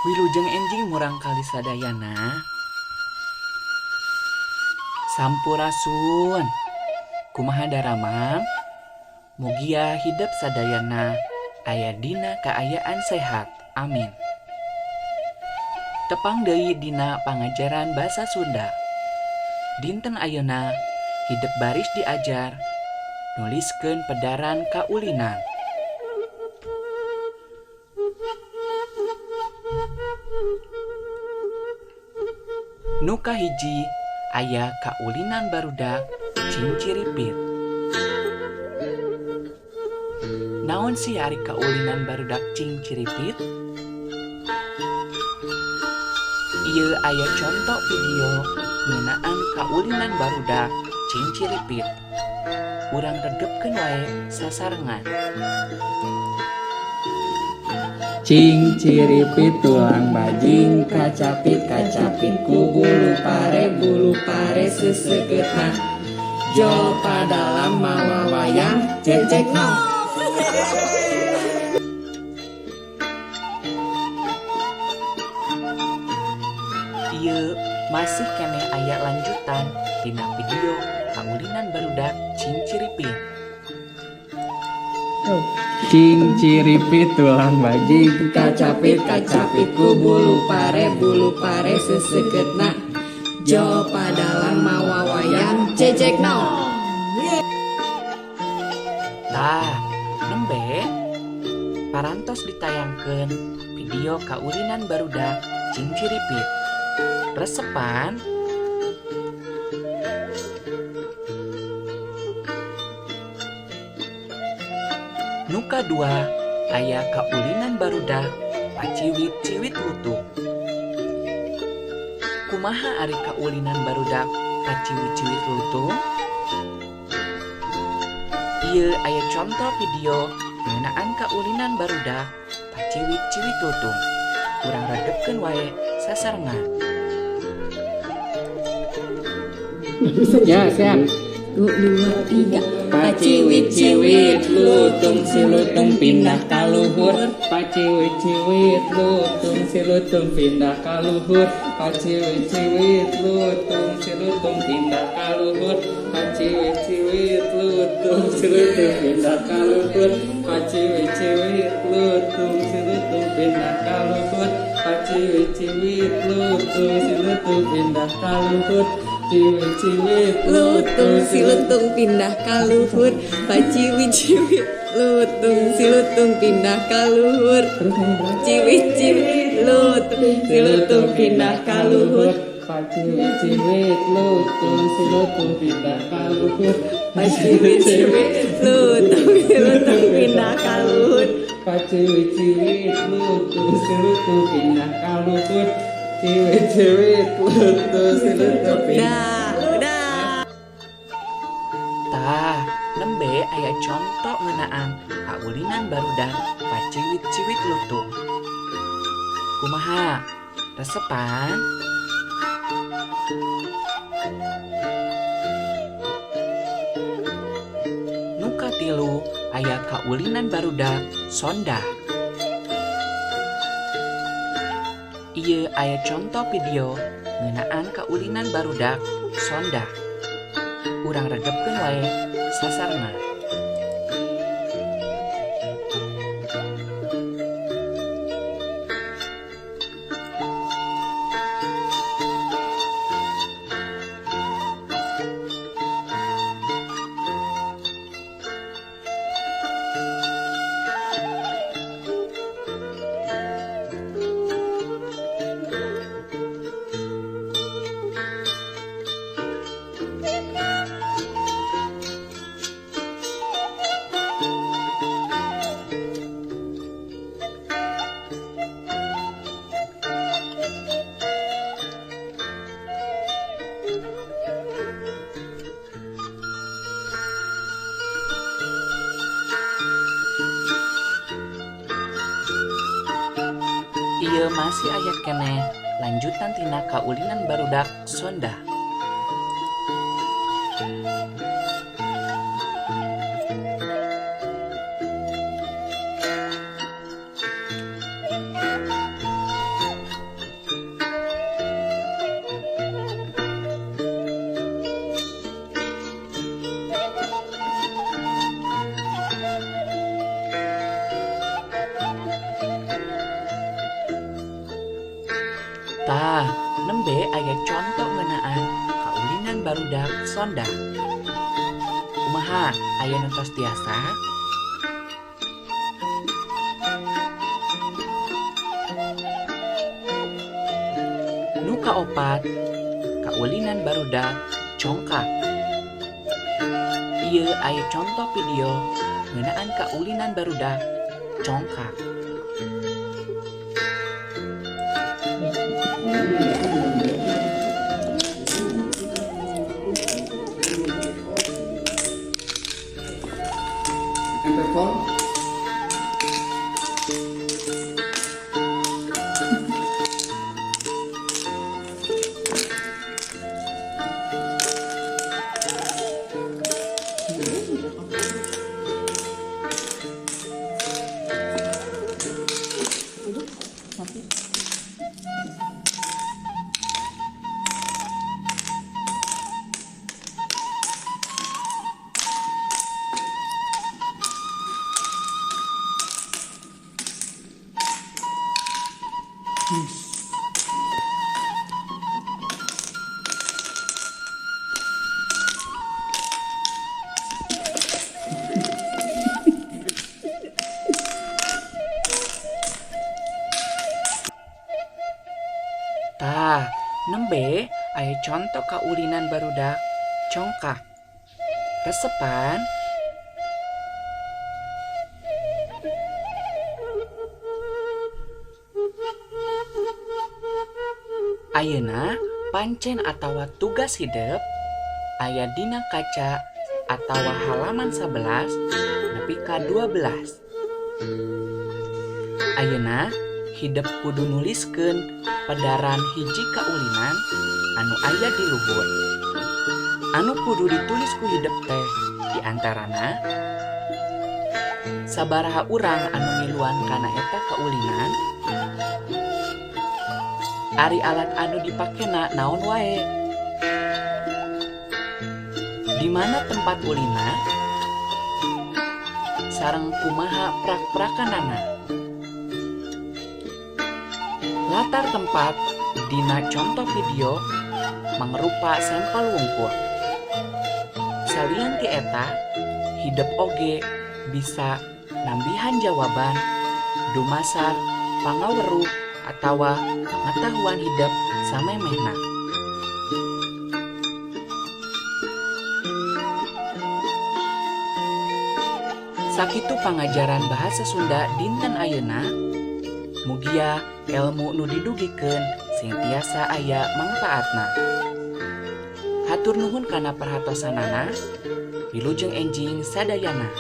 Wilujeng enjing murangkalih sadayana. Sampurasun. Kumaha daramang? Mugia hidep sadayana aya dina kaayaan sehat. Amin. Tepang deui dina pangajaran basa Sunda. Dinten ayeuna hidep baris diajar nuliskeun pedaran kaulinan. Nu kahiji aya kaulinan barudak Cingciripit. Naon sih ari kaulinan barudak Cingciripit? Ieu aya conto video ngeunaan kaulinan barudak Cingciripit. Urang regepkeun wae sasarengan. Cingciripit tulang bajing kacapit kacapit ku bulu pare sesegetna jol padalam mawa wayang cecek no. Ieu masih keneh aya lanjutan tina video kaulinan barudak Cingciripit. Cingciripit tulang bajing kacapit kacapit ku bulu pare seseketna jol padalang mawa wayang cecek no. Tah, nembe parantos ditayangkeun video kaulinan barudak Cingciripit. Resepan. Nu kadua aya kaulinan barudak Paciwit-ciwit lutung. Kumaha ari kaulinan barudak Paciwit-ciwit lutung? Ieu aya conto video ngeunaan kaulinan barudak Paciwit-ciwit lutung. Urang regepkeun wae sasarengan. Ya, siap. 1, 2, 3. Paciwit-ciwit lutung si lutung pindah ka luhur. Paciwit-ciwit lutung si lutung pindah ka luhur. Paciwit-ciwit lutung si lutung pindah ka luhur. Paciwit-ciwit lutung si lutung pindah ka luhur. Paciwit-ciwit lutung si lutung pindah ka luhur. Paciwit-ciwit lutung si lutung pindah ka luhur. Ciwit-ciwit lutung si lutung pindah ka luhur. Paciwit-ciwit lutung si lutung pindah ka luhur. Ciwit-ciwit lutung si lutung pindah ka luhur. Paciwit-ciwit lutung si lutung pindah ka luhur. Paciwit-ciwit lutung si lutung pindah ka luhur. Paciwit-ciwit lutung si lutung pindah ka luhur. Ciwit-ciwit lutung si lutung pindah. Udah. Tah, nembe aya conto ngeunaan kaulinan barudak Paciwit-ciwit lutung. Kumaha? Resepan? Nu katilu aya kaulinan barudak Sondah. Ieu aya conto video ngeunaan kaulinan barudak Sondah. Urang regepkeun wae sasarengan. Ieu masih aya keneh lanjutan tina kaulinan barudak Sondah. Tah, nembe aya conto ngeunaan kaulinan barudak Sondah. Kumaha, aya nu tos tiasa? Nu kaopat, kaulinan barudak congkak. Ieu aya conto video ngeunaan kaulinan barudak congkak. MP4. Tah, nembe aya conto kaulinan barudak congkak. Resepan. Ayeuna pancen atawa tugas hidep aya dina kaca atawa halaman 11 nepi ka 12. Ayeuna hidep kudu nuliskeun pedaran hiji kaulinan anu aya di luhur. Anu kudu ditulis ku hidep teh diantarana sabaraha urang anu miluan kana eta kaulinan, ari alat anu dipakena naon wae, di mana tempat ulina, sareng kumaha prak-prakanana. Latar tempat dina contoh video mangrupa sampel wungkul. Salian ti eta, hidep oge bisa nambihan jawaban dumasar pangaweruh atawa pengetahuan hidep samemehna. Sakitu pangajaran bahasa Sunda dinten ayeuna, mugia elmu nu didugikeun sing tiasa aya mangpaatna. Hatur nuhun kana perhatosanana, wilujeng enjing sadayana.